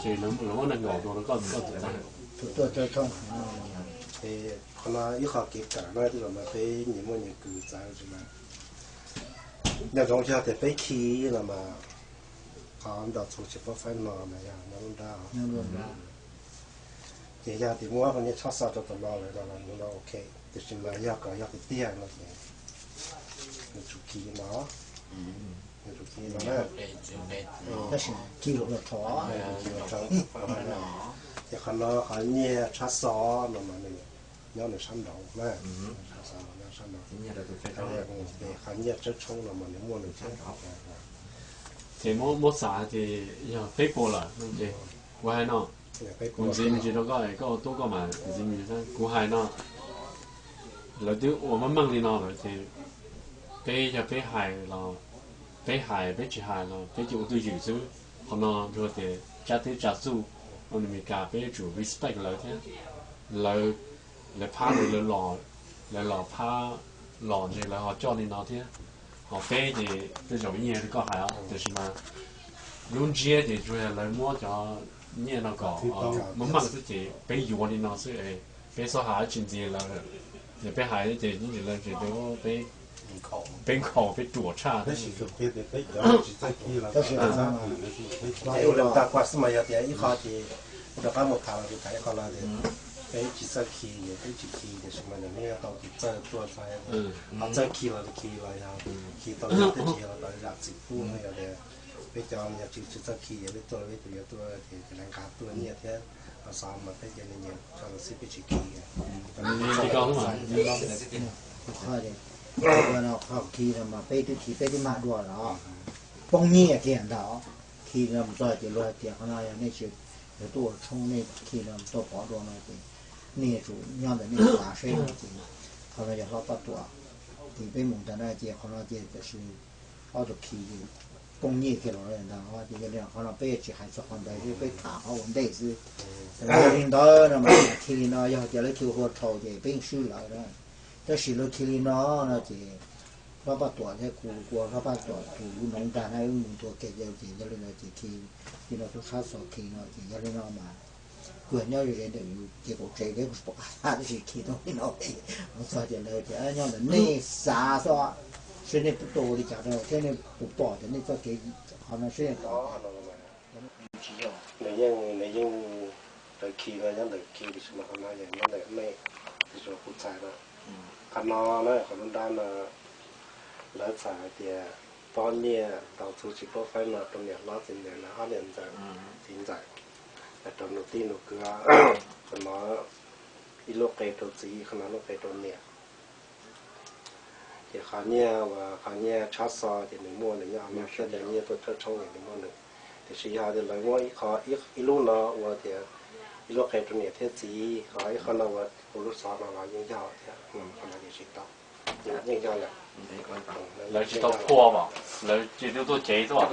Ces lawv muab nees nkaum tus rau koj, koj tus txheeb. Tus tuaj txog thooj, ces qhov no ib qho kev kawm na, twb los mas peb nyias muaj nyias kws txawv tsis mas nco ntsoov yog tias peb khi los mas qhov ntaus txhuv tsis paub faib no mas yog nyob lub nrab. Ces yog tias muab qhov nyiaj tshab xo rau tom no lawm no los nws ok, tiam sis mas yog kom yog tiag tiag no ces nws tsum khi no, nws tsum khi no na. Tab sis khi los los rho, ces qhov no qhov nyiaj tshab xo no mas nws nyob nws sab nraud na, sab xov nyob sab nraud. Ces qhov nyiaj tsawb tshoob no mas nws muaj nws sab nraud. Ces muab, muab xav ces yog peb puas lawm no ces kuv hais no, kuv ntxiv me ntsis rau koj, koj tuaj koj mam ntxiv me ntsis. Kuv hais no, lawv twb ua meej meej li no lawm ces peb yog peb hais los, peb hais peb tsis hais los peb cia ua twj ywm xwb. Qhov no yog tias tsab teb tsa txuj ua Amelikas peb yuav tsum respect lawv thiab. Lawv, lawv phab lawv los, lawv los phab los ntshe lawv ho coj li no thiab. Ho peb ces tej zaum ib yam li koj hais os, tiam sis mas lub ntsiab ces tsuas yog lawv muab cov nyiaj no kom meej meej xwb ces peb yuav li no xwb. Peb txhob hais tsis ntxiv lawv, yog peb hais ces ib ntsis lawv tsis, peb, peb nkhaus peb ruam tshaj. Ua tag kuaj xwb mas yog tias ib qho ces rov qab mus tham los tham ib qho no tias peb tsis txawj khi, peb tsis khi tiam sis mas nws yeej tau tus txawj tuaj txhais, txawj khi los khi los yog khi tau yog tib si los tau zam txim pub no yog tias peb cov yog tsis, tsis txawj khi yog peb tuaj peb tus yuav tuaj ces lawv nqa tuaj nyiaj thiab los xav mas peb cov neeg nyiam tso los xij peb tsis khi. Qhov khi no mas peb twb khi peb twb mag dua los poob nyiaj kiag ntag. Khi no mus txog ces luag hais tias qhov no yog nej tsis, yog tuaj ua tshoob nej khi no mus tau pov dua no ces nej yuav tsum nyob ntawm nej xav seb no ces qhov no yog hlob Paj Tuam, ces peb mus ntawd na ces qhov no ces tam sim ob tug khi ces poob nyiaj kiag los ntag. Ces yog li qhov no peb tsis hais txog qhov ntawd, peb tham qhov ua ntej xwb. Yog li ntawd no mas khi li no yog tias lawv khi ua hua dhau ces peb yeej swb lawv na. Tab sis lawv khi li no no ces hlob Paj Tuam thiab kuv ua hlob Paj Tuam tus lub noov ntag na, wb mus ntua kiag ces yog li ntawd ces khi li no tub tshab xo khi no ces yog li no mas kuv nyob ze ze ntawm yus ces kaum tsev thiab kuv tsis pom qab tab sis khi tau li no mus txog ces lawv tias nyob ntawm nej xav xwb, seb nej puas tuaj ua li cas rau thiab nej puas pom tias nej txoj kev qhov no seb nws yeej, nws yeej rawv khi no nyob ntawm khi tiam sis mas qhov no yog nyob ntawm nej, tiam sis kuv txhais na, qhov no na qhov lub nrab no lawv txhais hais tias pob nyiaj ntaus txhuv tsis paub faib no rau niam hlob txiv ntxawm na, ob niam ntxawm txiv ntxawm, rau nus tij nus kwv, qhov no ib lub qe rau txiv, qhov no lub qe rau niam. Ces qhov nyiaj uas qhov nyiaj tshab xo ces nws muaj nws nyob no thiab, cov nyiaj tuaj tshawb tshoob ces nws muaj nws. Tiam sis yog tias lawv muab ib qho, ib lub no ua tias ib lub qe rau niam thiab txiv, ho ib qho no ua ua lub xov no los yeej yog thiab, qhov no ces tsis tau, yeej yog lawm. Lawv tsis tau phua mas lawv tsis tuaj cev tuaj.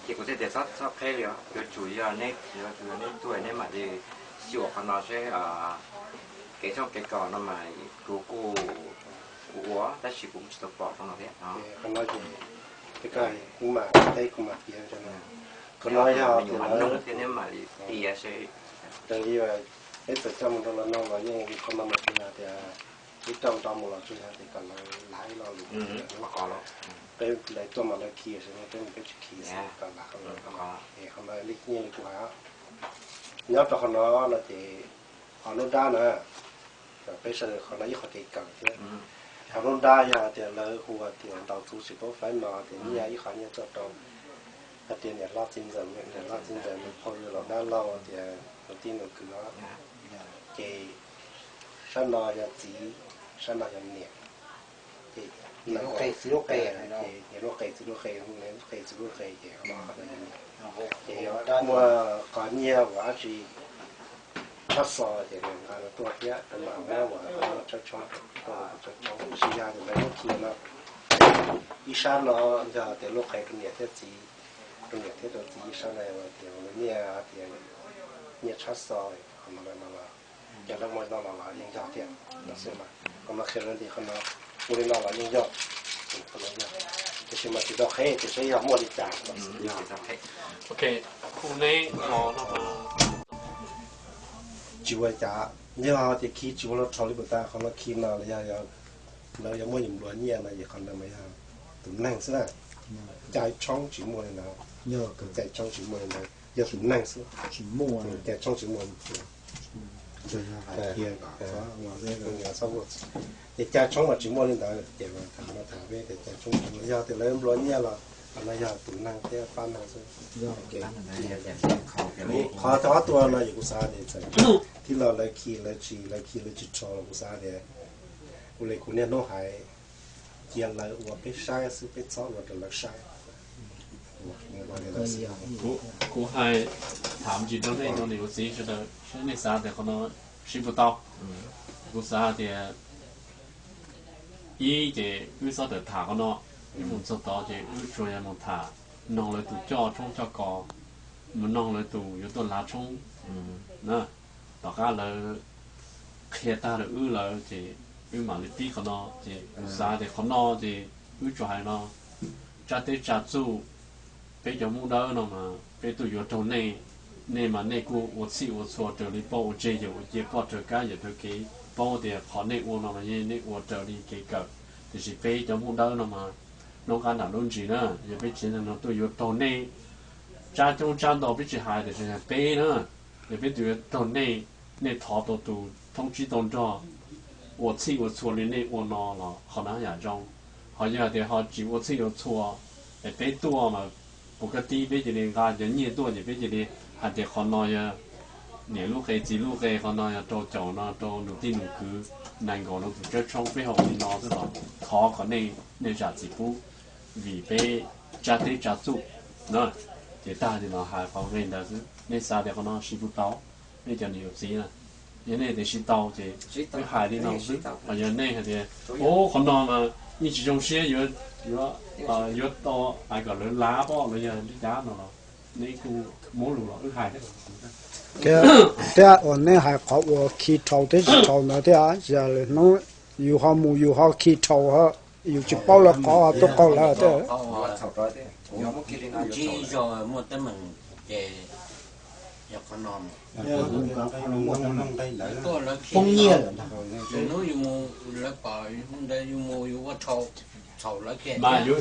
Ces kuv thiaj tias txhob, txhob qheb li os, yuav tsum yog neb, yuav tsum yog neb tuaj neb mam li xyuas qhov no seb kev tshooj kev kos no mas kuv kuj, kuv ua tab sis kuv tsis tau pom qhov no thiab. Qhov no ces kuv mam teb kuv mam piav, qhov no yog tias lawv, raws li peb txawm coj mus rau los no los yeej qhov no mas tsuas yog tias ib rooj nto mus los tsuas yog tias kom lawv lav ib lo lus, peb lawv tuaj mas lawv khi, peb mus peb tsis khi xwb kom lav qhov no. Es qhov no li nyiaj li kuv hais, nyob rau qhov no no ces qhov lub nrab na, peb sawv daws qhov no ib qho kev kawm thiab. Qhov lub nrab yog tias lawv hu tias ntaus txhuv tsis paub faib no tias nyiaj ib qho nyiaj tuaj rau hais tias niam hlob txiv ntxawm, niam hlob txiv ntxawm nws phauj yug los dab laug tias nws tij nws kwv os. Ces sab no yog txiv, sab no yog niam. Ces lub qe txiv lub qe, ces lub qe txiv lub qe, lub qe txiv lub qe ces qhov no yog niam. Ces muaj qhov nyiaj uas dab tsi tshab xo ces nws nqa los tuaj thiab, nws mam muab uas tshab tshoob, tshab tshoob, tsis yog ces lawv muab khi no. Ib sab no yog tias lub qe rau niam thiab txiv, rau niam thiab rau txiv, ib sab no tias nyiaj, tias nyiaj tshab xo, qhov no no los yog lawv muaj no los los yeej yog thiab no xwb mas. Qhov no qhia rau tias qhov no ua li no los yeej yog. Tiam sis mas tsis tau qheb tias saib yog muaj li cas. Tsis ua cas, yog tias khi tsis ua hluas rhaus li puas tas, qhov no khi no los yog lawv yuav muab yus nplua nyiaj no ces qhov ntawd mas yog tus neeg xwb na. Cai tshoob tsis muaj li ntawd, cai tshoob tsis muaj li ntawd, yog tus neeg xwb. Cai tshoob tsis muaj li ntawd. Ces cai tshoob mas tsis muaj li ntawd ces tham no tham peb tias cai tshoob tsis muaj, yog tias lawv nplua nyiaj los qhov no yog tus neeg thiab pab neeg xwb. Qhov thib ob tuaj no yog kuv xav tias txawm tij laug lawv khi lawv tsis, lawv khi lawv tsis rho los kuv xav tias ua li kuv niaj hnub hais, cia lawv ua peb saib xwb, peb txhob ua rau lawv saib. Kuv hais tham ntsis rau nej cov niam ua txiv sawv daws seb nej xav tias qhov no siv puas tau. Kuv xav tias ib ces wb txhob tawm tham qhov no, wb mus txog tod ces wb tsuas yog mus tham, noog lawv tus coj tshoob coj kos, mus noog lawv tus yuav tuaj lav tshoob na. Tom qab lawv qhia tag rau wb lawm ces wb mam li pib qhov no. Ces kuv xav tias qhov no ces wb tsuas hais no, tsab teb tsab txuj, peb cov Hmoob Dawb no mas peb tuaj yuav raug nej, nej mas nej kuj ua txhij ua txhua raws li poj ua tseg, yawm ua cia, poj raws kab yawm raws kev, paub tias qhov nej ua no mas yeej nej ua raws li kev kawm. Tiam sis peb cov Hmoob Dawb no mas hnub qab nram lub ntsis na, yog peb tsev neeg no tuaj yuav raug nej, tsab coob tsab ntau peb tsis hais, tiam sis yog peb na, yog peb tuaj yuav raug nej, nej thov tau tus thoob tsib tau nrog ua txhij ua txhua li nej ua no los qhov no yam zoo. Ho yog tias ho tsis ua txhij ua txhua, es peb tuaj mas puas kaj tib peb cia li nqa cov nyiaj tuaj ces peb cia li hais tias qhov no yog niam lub qe txiv lub qe, qhov no yog rau caum no rau nus tij nus kwv, nees nkaum no tus tsawb tshoob, peb ho ua li no xwb los thov kom nej, nej zam txim pub vim peb tsab teb tsab txuj na. Ces tag li no hais qhov nqe ntawd xwb, nej xav tias qhov no siv puas tau, nej cov niam yawm txiv na, yog nej tias siv tau ces wb hais li no xwb. Ho yog nej hais tias, o, qhov no mas yeej tsis zoo siab, yuav, yuav tau hais kom lawv lav pob los yog li cas no los nej kuj muab lus los wb hais thiab. Thiab uas nej hais qhov uas khi rhaus thiab tsis rhaus ntawd thiab, yog lwm hnub yus ho mus yus ho khi rhaus, yus tsis paub lawv qhov ho tuaj qaug lawv thiab. Tsis yog muaj teeb meem ces yog qhov no, poob nyiaj lawm ntag. Lwm hnub yus mus lawv pom ntawd yus mus yus ua rhaus, txhaum lawv kiag. Mas yuav,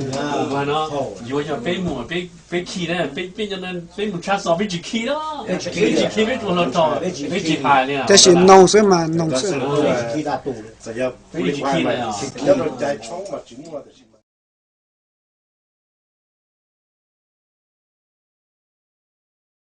no, yuav yog peb mus peb, peb khi na, peb, peb, peb mus tshab xov peb tsis khi na, peb tsis khi, peb tsuas los rau, peb tsis hais li. Tab sis noog xwb mas noog xwb. Txawm yog peb tsis khi na, nyob rau cai tshoob mas tsis muaj, tiam sis